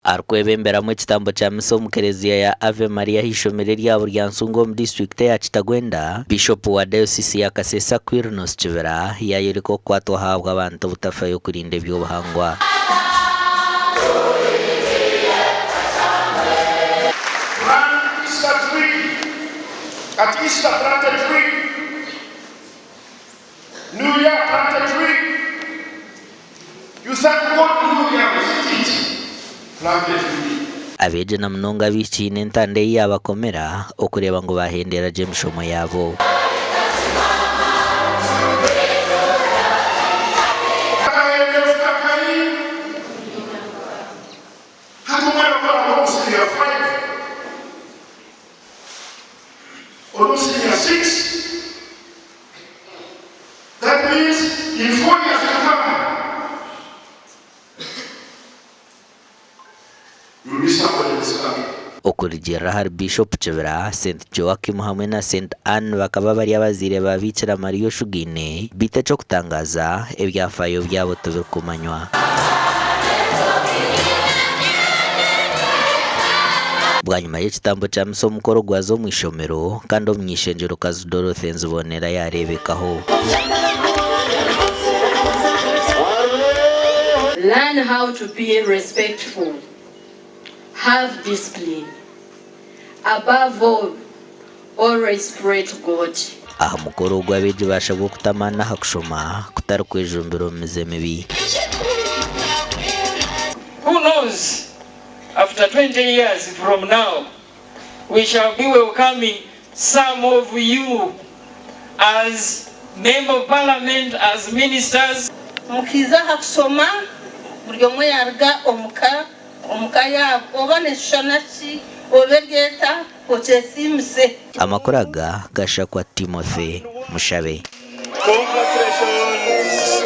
Arikwebemberamu ekitambo kya misa omu kereziya ya Ave Maria ah'eishomero erya Buryansungu omu disiturikiti eya Kitagwenda, Bishopu wa dayosisi ya Kasese Aquirinus Kibira yaayoreka okukwatwaho ahabw'abantu obutafayo kurinda eby'obuhangwa. Plant Easter tree at Easter plant a tree New year plant a tree You thank God new year with it plant a tree. Abeegi na munonga abaishiki haine entanda ei yaabakomera okureeba ngu baahendera gye emishomo yaabo. That means in 4 years to come you will be somebody in this country. Okurugiirira ahari Biishopu Kibira, Saint Joachim hamwe na Saint Anne bakaba bari abazaire ba Biikira Mariya Oshugaine, beitu eky'okutangaaza, ebyafaayo byabo tibirikumanywa. Bwanyima y'ekitambo kya misa omukoro gwaza omu ishomero kandi omuny'eishengyerokazi Dorothy Nzibonera yaareebekaho. Learn how to be respectful, have discipline, above all, always pray to God. Aha mukoro ogu abeegi baashabwa okuta amaani aha kushoma kutari kwejumbira omu mize mibi. Who knows after 20 years from now we shall be welcoming some of you as member of parliament, as ministers. Mukiiza aha kushoma, buri omwe yaaruga omu ka omu ka yaabo, oba neeshushana ki, oba eri eta, okyesiimise. Amakuru aga gashakwa Timothy Mushabe. Congratulations!